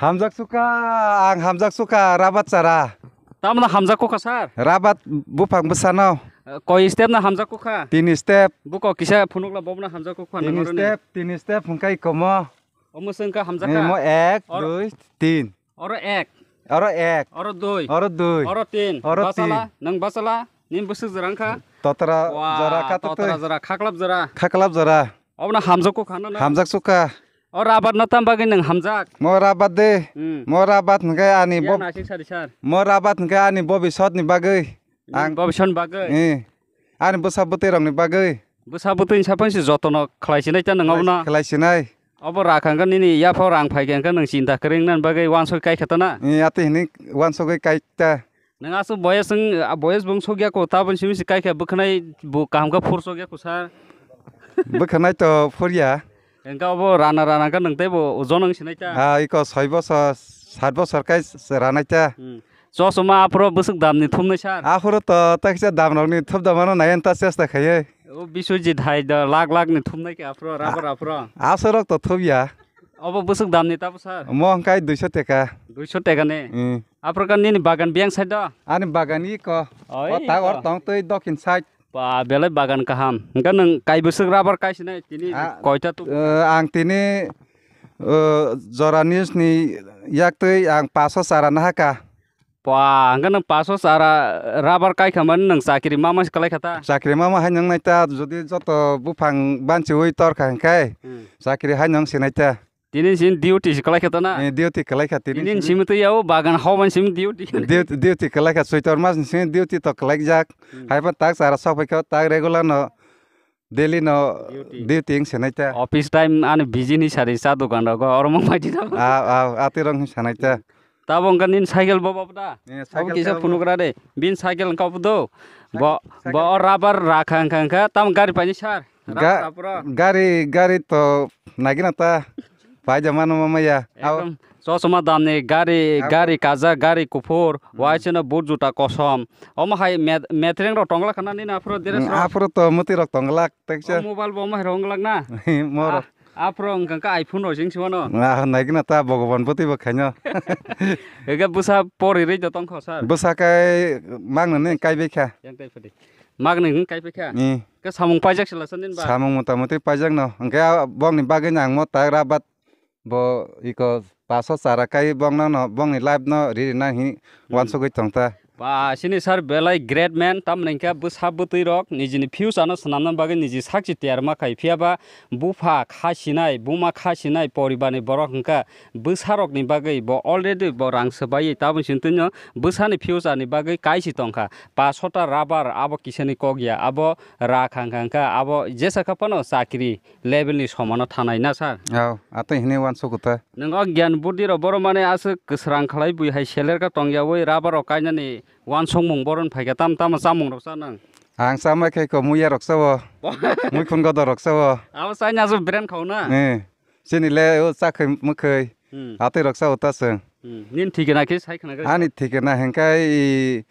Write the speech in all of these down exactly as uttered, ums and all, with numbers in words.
Hamjak suka, ang hamjak suka, rabat chara. Tamno hamjak kukha, sir? Rabat buphang bwsano. Koi step na hamjak kukha? Tini step. Buko kisa phunukla bobo na hamjak kukha. Tini step, tini step hwnkhe komo. Omo se wngkha hamjak kha? Mo ek, dui, tin. Oro ek. Oro ek. Oro dui. Oro dui. Oro tin. Oro tin. Bachala, nwng bachala, nini bwswk jora wngkha? Totra jora kha to twi. Totra jora, khaklap jora. Khaklap jora. Obono hamjak kukha no? Hamjak sukha. O rabat no tam bagwi nwng hamjak? Mo rabat de. Hmm. Mo rabat hwnkhe ani bo-, naisik sari sar. Mo rabat hwnkhe ani bobisot ni bagwi. Ang bobisot ni bagwi? Eh. Ani bwsa bwtwi rok ni bagwi. Bwsa bwtwi ni sapan si jotono khlai sinai ta nwng obono? Khlai sinai. Obo rakha hwnkhe nini yaphao rang phaikha hwnkhe nwng chinta kwrwi wngna bagwi uansuk kai kha ta na? Eh, ati hini uansugwi kai ta. Nwng aswk boyes wng, ah, boyes bo wng sokya ko, taboni simi se kaikha bwkhanai bo kaham khe phur sokya ko sir. Bwkhanai to phurya. Hwnkhe obo rana rana khe nwng teibo ojon wng sinai ta. Ah, iko soi bosor, sat bosor kai s-, ranai ta. Hmm. Chosma aphuru bwswk damni thumnai sir? Aphuru to takisa damrokni thupda mano nai ta chesta khaiye. O Biswajit hai da lakh lakh ni thumnai khe aphuru, rubber aphuru. Aswkrok to thupya. Obo bwswk damni tabo sir? Omo hwnkhe duiso teka. Duiso teka ni? Hmm. Aphuru khe nini bagan biyang side o? Ani bagan iko. Oi, o tak or iko. Tong twi dokhin side. Ba, belai bagan kaham. Hwnkhe nwng kai bwswk rubber kai sinai tini koita tu? Ah, eh, ang tini, eh, jora news ni yak twi ang paso chara nahaka. Ba, hwnkhe nwng paso chara rubber kai kha mani nwng chakri ma ma se kwlai kha ta? Chakri ma ma hai nwng nai ta, jodi joto buphang banchiwi tor kha hwnkhe, hmm, chakri hai nwng sinai ta. Tini simi duty se kwlai kha ta na? Eh, duty kwlai kha tini simi. Tini simi twi yao bagan hao man simi duty. Duty, duty kwlai kha, soitor mas ni simi duty to kwlai jak. Hmm. Hai phano tak chara sok phai kha, tak regular no daily no duty. Duty wng se nai ta. Office time ani busy ni sari cha dogan rogo, oro mung mai di ta. Ah, ah, ati rong sa nai ta. Tabo wngkha nini cycle bo, bo da? Eh, cycle kisa phunukra de. Bini cycle wngkha bo do. Bo, cycle, bo cycle. Rubber rakha wngkha, wngkha. Tamo gari paini sir? Ga-, rubber apro. Gari, gari to nagina ta. Paija mano mama ya. Ekdom chosma damni gari, abo. Gari kaja, gari kuphur. Hmm. Waisino boot juta kosom. Omo hai met-, metreng rok tongla khana nini aphuru dress rok. Hmm, aphuru to muti rok tongla teksa. O mobile bo omo hai rok wngla na? Moro. Ah. Aphuru wngkha khe iPhone rok sing siwano. Ah, naikhe na ta Bhogoban bwtwi bo khaino. Ege bwsa pori rwi do tongkho sir. Bwsa kai magna ni kai bai kha. Yang tai phadi. Magna ni kai bai kha. Ni. Ke samung paijak sila sa nin ba. Samung mota moti paijak no. Hwnkhe a bongni bagwi no ang mo tak rabat bo iko paso chara kai bong no no bongni life no ri ri na hi. Hmm. Wansugwi tong ta. Ba, sini sir belai great man, tamni hwnkhe bwsa bwtwi rok nijini future no swnamna bagwi niji sakchi tiyar ma khai, phiya ba bupha kha sinai, buma kha sinai, poribar ni borok hwnkha bwsa rok ni bagwi bo already bo rang swbai, taboni sini twi no bwsa ni future ni bagwi kaisi tongkha. Paso ta rubber abo kisa ni kok ya, abo rakha hwnkha hwnkha abo jesa kha phano chakri level ni somano thanai na sir. Aw, atwi hwnwi wansukgo ta. Nwng o gyan buddhi rok borok mane aswk kwsrang khlai bui hai seler kha tongyaui rubber rok kainani wansukmung boron phaikha tam tamo chamung rok cha nang. Ang chamai khe ko muiya rok chao. Muikhun godor rok chao. Abo chaina aswk brand khao na? Eh. Chini le o chakhwi mwkhwi. Hmm. Atwi rok chao ta chwng. Hmm. Nini thikna khe sai khna khe. Ani thikna hwnkhe i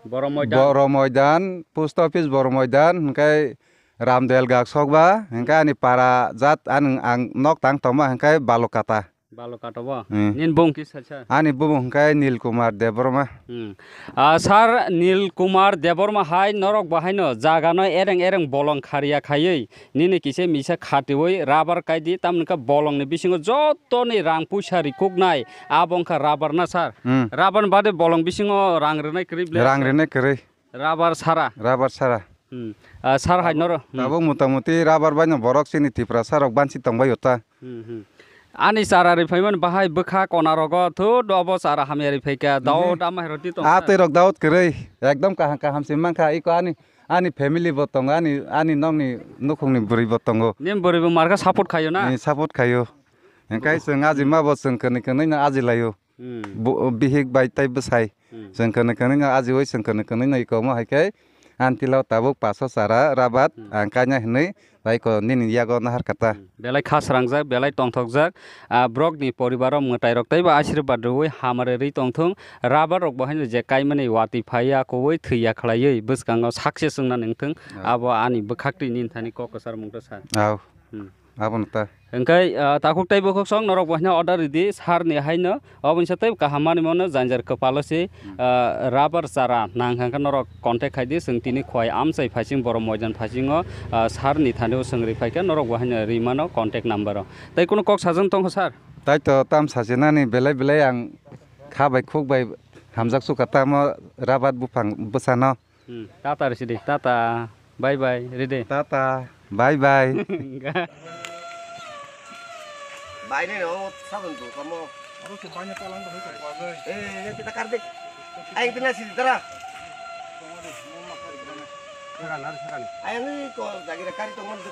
Boro Moidan. Boro Moidan, post office Boro Moidan, hwnkhe Ramdel gak sokba, hwnkhe ani para jat, ani ang nok tang tongma, hwnkhe Balukata. Balukata bo? Hmm. Nini bung kisa sir? Ani bung hwnkhe Nil Kumar Debbarma. Hmm. Ah, sir, Nil Kumar Debbarma hai norok bo haino jaga no ereng ereng bolong khariya khaiwi, nini kisa misa khatiui rubber kaidi, tamni khe bolongni bisingo jotoni rang puisa rikuknai, abo wngkha rubber na sir? Hmm. Rubber ni bade bolong bisingo rang rwnai kwrwi ble? Rang rwnai kwrwi. Rubber sara? Rubber sara. Hmm. Ah, sir hai noro, hmm. Tabuk mota moti rubber baino borok chini Tiprasa rok banchi tongbaio ta. Hmm, hmm. Ani chara ri phaimani bahai bwkha kona rogo thu dobo chara hamya ri phaikha, daud ama hai roti tong. Ah, tei rok daud kwrwi. Ekdom kaham kaham se mankha, iko ani Ani family bo tongo, ani, ani nokni nukhungni bwrwi bo tongo. Nini bwrwi bo markha support khaio na? Ni support khaio. Hwnkhe chwng aji ma bo chwng kwnwi kwnwi no aji laio. Hmm. Bo, bihik bai tai bwsai. Hmm. Chwng kwnwi kwnwi no ajiui chwng kwnwi kwnwi no iko omo hai khe ani tila o tabuk paso chara rabat ang kaina hinwi bai ko nini yago nahar kata. Hmm. Belai kha srangjak, belai tongthokjak. Ah, borokni poribaro mwtairok teibo ashirbad rwui hamari rwi tongthung. Rubber rok bo haino je kaimani watwi phaiya, kuui thwiya khlaiwi bwskango success wngna nangthung. Ah. Abo ani bwkhaktwi nini thani kok kwchar mungsa sa. Ah. Hmm. Abono ta. Hwnkhe, ah, takhuk tei bukhuk song norok bo haino order ridi, sir ni haino. Obo wngsa tei kaham manwi mano, jang jar kwpalo se, Hmm. ah, rubber chara nang kha khe norok contact khai di, chwng tini Khowai amchai phaiching Borok Moidan phaiching o, ah, sir ni thani o chwng ri phai khe norok bo haino ri mano contact number o. Tei kunu kok sajwng tong kha sir? Tai to tam sajwnani belai belai ang kha bai khuk bai hamjak sukha tamo rubber buphang bwsano. Hmm, tata risi di, tata, bye bye, ride. Tata, bye bye. Bye ne no, sabun tu kamu. Aro se banya palang tu hoi kau. Eh, kita kar de. Ayo kita nasi tara. Ayo ni ko lagi kari tu mana tu.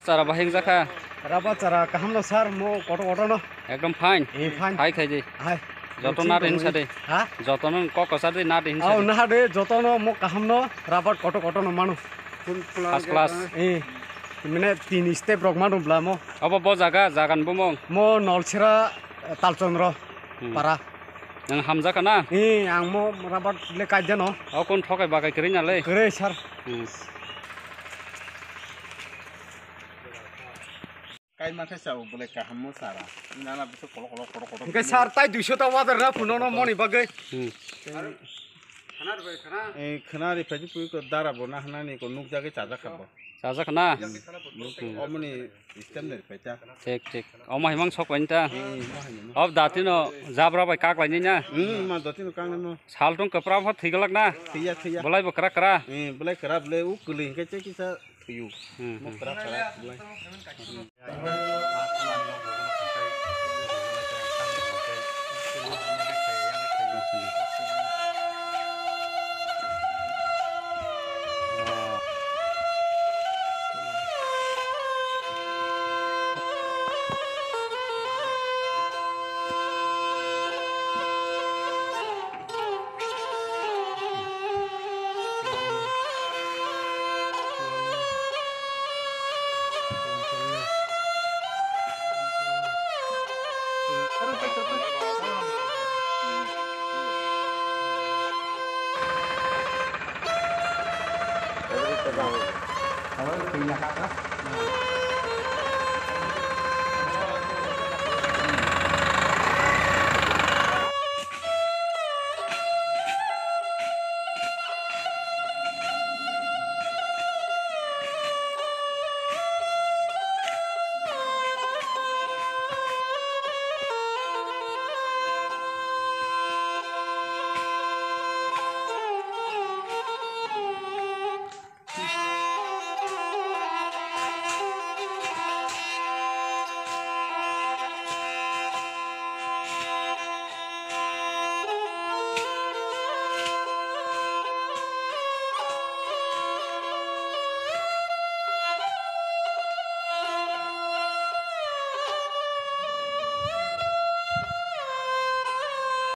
Chara bahai wngjakha. Rubber chara kaham no sir, mo kotor kotor no. Ekdom fine. Eh, fine. Hai khai di. Hai. Joto na rin sa de. Ha? Joto no kok kosa de na rin sa de. Au na de, joto no mo kaham no rubber kotor kotor no mano. First class. Eh, mane tin step rok mano bla mo. Obo bo jaga, jagan bumung? Mo Nolsira, eh, Talchondro, Hmm. para. Nang hamjakha na? Eh, ang mo rubber le kaijano. O kon thokai bakai kwrwi na le? Kwrwi sir. Hmm. Kai ma khe chao bole kaham mo chara. Nana bwswk kolok kolok kolok kolok. Hwnkhe sir tai duiso ta wajar na phuno no moni bagwi. Hmm. Eh, khana ri phai pui ko dara bo na hwnani ko nukjagwi chajak kha bo. Chajak na? Nuk-, omoni system ni ri phai ta. Thik, thik. Omo himang sok bai ta. Eh, ma himang. Ob dati no jabra bai kak lai ni na? Hmm, ma dati no kang no. Sal tung kwpra pho thwi glak na? Thwiya, thwiya. Bolai bo kra kra. Eh, bolai kra bolai u kwlwi hwnkhe che kisa thwiyo. Hmm, hmm. Mo kra kra bolai.